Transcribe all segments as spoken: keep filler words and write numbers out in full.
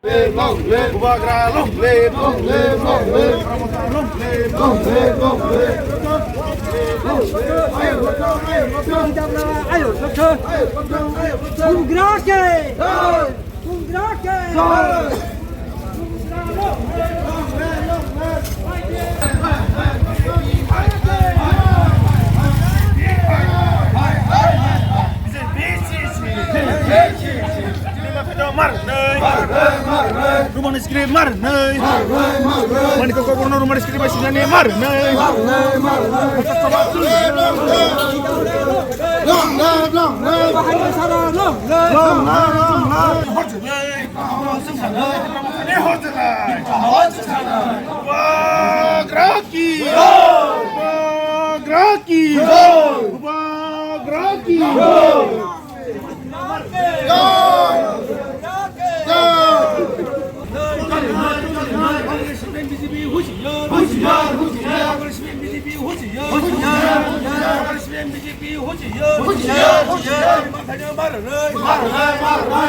Bubagra long live! Long live, long live! Long live, long live! Bubagra ke! Bubagra ke! Marnai! Roman script marnai! Manikya Kokborok no Roman script bai swijani marnai! Long live, long live! Long live, long live! Bubagra ki! Bubagra ki! Bubagra ki!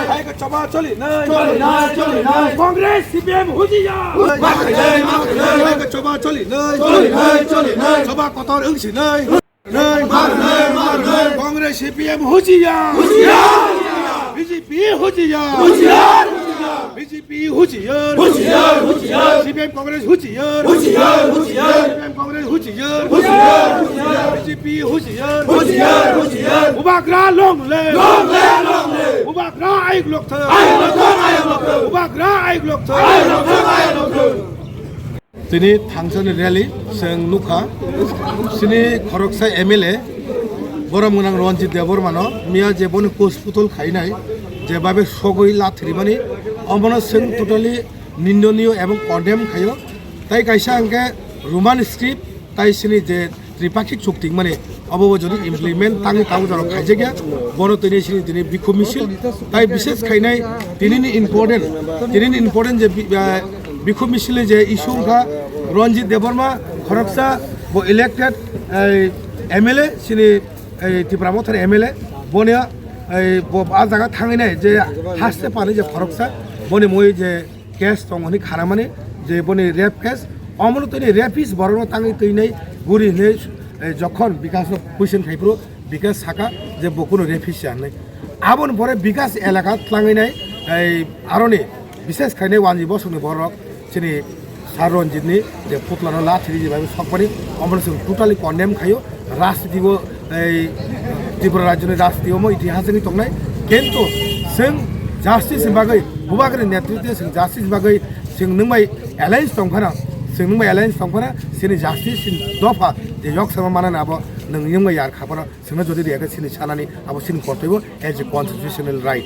Hai ka choba choli nai. Choli nai, choli nai. Congress C P M hujiya. Hai ka choba choli nai. Choli nai, choli nai. Choba kotor wngsi nai. Nai. Congress C P M hujiya. Hujiya. B J P hujiya. Hujiya. B J P hujiya. Hujiya, hujiya. C P M Congress hujiya. Hujiya, hujiya. C P M Congress hujiya. Hujiya, hujiya. B J P hujiya. Hujiya, hujiya. Bubagra long live. Long live, long live. Bubagra ayuk lokthai. Ayuk lokthai, ayuk lokthai. Bubagra ayuk lokthai. Ayuk lokthai, ayuk lokthai. Tini thangsani rally chwng nukha, chini khoroksa M L A borom gwnang Ranjit Debbarmano miya je boni post putol khainai, je babe sogwi lathrimani, omono chwng totally nindoniyo ebong condemn khaio. Tai kaisa hwnkhe Roman script, tai chini je tripakhik chukti mani, obo bo jodi implement tangwi tabuk jora khaijakya, bono tini chini tini bikhub misil, tai bishes khainai tinini important, tinini important je bi-, ah, bikhub misil ni je issue wngkha Ranjit Debbarma khoroksa bo elected, eh, M L A chini, eh, Tipra Mothani M L A, boni, eh, bo ah jaga thanginai je haste pani je khoroksa boni mui je case tong hwnwi khanamani, je boni rape case, omono tini rapist borokno tangwi twinai guri hwnwi, eh, jokhon Bikasno question khaiphuru, Bikas saka je bo kuno rapist ya hwnwi. Aboni pore Bikas elaka tlangwi nai, eh, aroni bishes khainai wanji bosongni borok chini Sir Ranjitni je putlano lathiri je bai sokmani, omono chwng totally condemn khaio. Rajniti o, ei, Tripura rajyoni rajniti omo itihas wngwi tongnai. Kintu chwng justice ni bagwi, Bubagrani netritwe chwng justice ni bagwi chwng nwng bai alliance tong phano, chwng nwng bai alliance tong phano, chini justice ni dopha je yok sama manani abo nwng nwng bai yar kha phano, chwngno jodi riya khe chini sanani abo chini kortoibo as a constitutional right.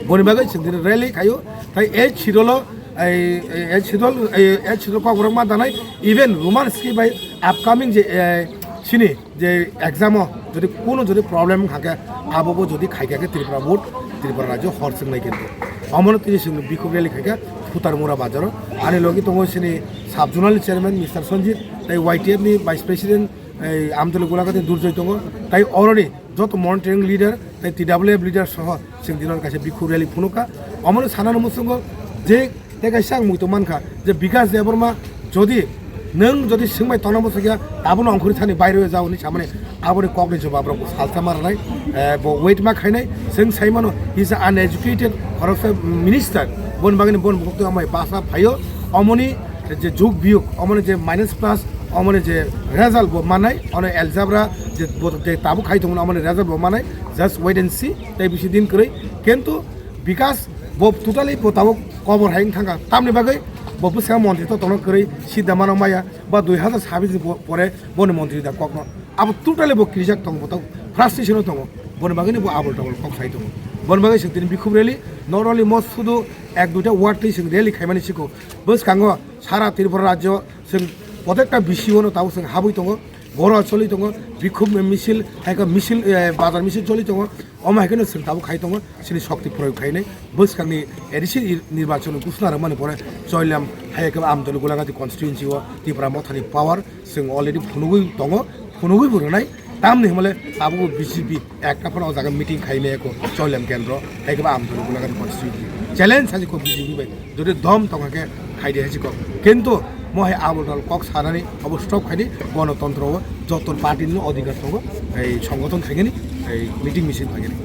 Boni bagwi chwng tini rally khaio, tai ei chirolo, ei, ei, ei chirol, ei, ei chirol kokborok ma danai, even Roman script bai upcoming je, eh, chini je exam o jodi kuno jodi problem wngkha khe, abo bo jodi khaikha khe Tripura board, Tripura rajyo hor chwngnai kintu. Omono tini chwng bikhuk rally khaikha Phutarmura bazaro. Ani logi tongo chini sub zonal chairman Mister Sanjit, tai Y T F ni vice president, ei, Amtoli Golaghat ni Durjoy tongo. Tai oroni joto monitoring leader, tai T W F leader soho chwng dinor kaisa bikhuk rally phunukha. Omono sanani muchungo je tei kaisa ang muitu mankha je Bikas Debbarma jodi nwng jodi swngbai tongna muchungya, abono ongkhorwi thani baireo jao hwnwi samani aboni kokni jobab rok salsa ma rwnai, eh, bo wait ma khainai. Chwng saimano he is a uneducated khoroksa minister, boni bagwino boni bukhuk twi amai basa phaio. Omoni je jug biyuk, omoni je minus plus, omoni je result bo manai, ono algebra je bo je tabuk khai tongmani omoni result bo manai, just wait and see, tei bisi din kwrwi. Kintu Bikas bo totally bo tabuk kobor hai wng thangkha, tamni bagwi bo bwskango montri to tongna kwrwi, sidda mano maya, ba dui hazar sabis ni po-, pore boni montri da kokno abo totally bo kirijak tongo, bo tabuk frustration o tongo, boni bagwino bo abol tabol kok sai tongo. Boni bagwi chwng tini bikhub rally, not only mo sudu ek duita ward twi chwng rally khaimani siko, bwskango sara Tripura rajyo chwng protekta B C O no tabuk chwng habwi tongo, goro choli tongo, bikhub misil, hai khe misil, eh, bazar misil choli tongo, omo hai kheno chwng tabuk khai tongo, chini shokti proyog khainai. Bwskangni A D C nir-, nirbachon ghosna rwmani pore Choilam hai khe Amtoli Golagati constituency o Tipra Mothani power chwng already phunugwi tongo, phunugwi bo rwnai. Tamni hwnmale tabukbo B J P ekta phano o jaga meeting khaimaya kho Choilam kendro, hai khe ba Amtoli Golagati constituency. challenge hai kok B J P bai, jodi dom tong khe khai di hai kok. Kintu mo hai abol tol kok sanani obo stop khai di, gonotontro o joto party ni odhikar tongo, ei songgothon khai ni, ei meeting misil khai ni.